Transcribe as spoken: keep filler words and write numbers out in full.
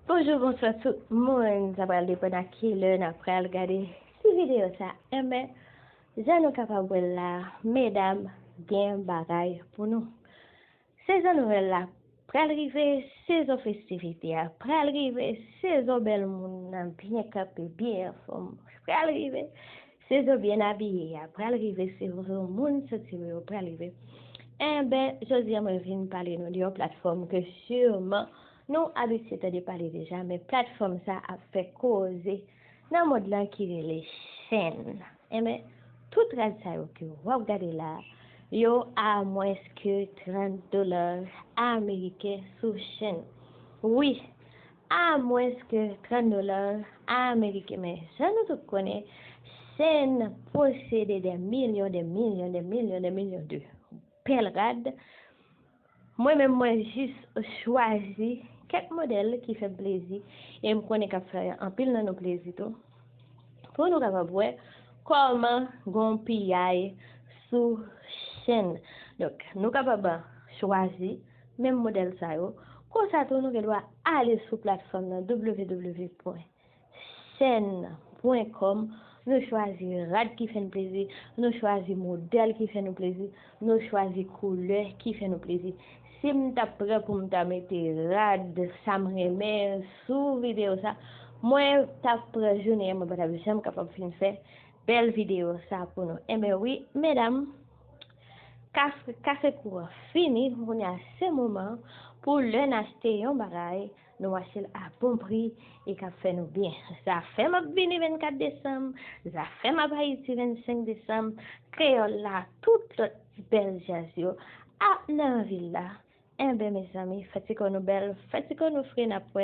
Bonjou, bonswa tout moun. Sa pral depann ak kilè n ap pral gade ti videyo sa. Enben, jan nou kapab wè l la, medam gen bagay pou nou. Sezon nwèl la pral rive, sezon festivite a pral rive, sezon bèl moun nan byen kanpe, byen anfòm pral rive, sezon byen abiye a pral rive, sezon moun santi yo pral rive. Enben, jodi a mwen vin pale nou de yon platfòm ke siman nou abitye tande pale deja, men platfòm sa ap fè koze nan mond lan ki rele Shein. Enben, tout rad sa yo ke w ap gade la, yo a mwens ke trant dola ameriken sou Shein. Wi, a mwens ke trant dola ameriken. Men jan nou tout konnen, Shein posede de milyon, de milyon, de milyon, de milyon de bèl rad. Mwen menm, mwen jis chwazi kèk modèl ki fè m plezi, e m konnen k ap fè anpil nan nou plezi tou, pou nou kapab wè kòman gon piyay sou Shein. Donk, nou kapab chwazi menm modèl sa yo. Konsa tou, nou gen dwa ale sou platfòm nan, w w w pwen shein pwen kòm. Nou chwazi rad ki fè n plezi, nou chwazi modèl ki fè nou plezi, nou chwazi koulè ki fè nou plezi. Si m t ap pran pou m ta mete rad sa m renmen sou videyo sa, mwen t ap pran jounen an, mwen pa t ap janm kapab fin fè bèl videyo sa pou nou. Enben wi, medam, kas-, kase kou an fini, kounye a se moman pou lè n achte yon bagay, nou achte l a bon pri e k ap fè nou byen. Zafè m ap vini vennkat desanm, zafè m ap Ayiti vennsenk desanm, kreyòl la, tout lòt bèl djaz yo ap nan vil la. Enben, mezanmi, fè ti kò nou bèl, fè ti kò nou fre, n ap wè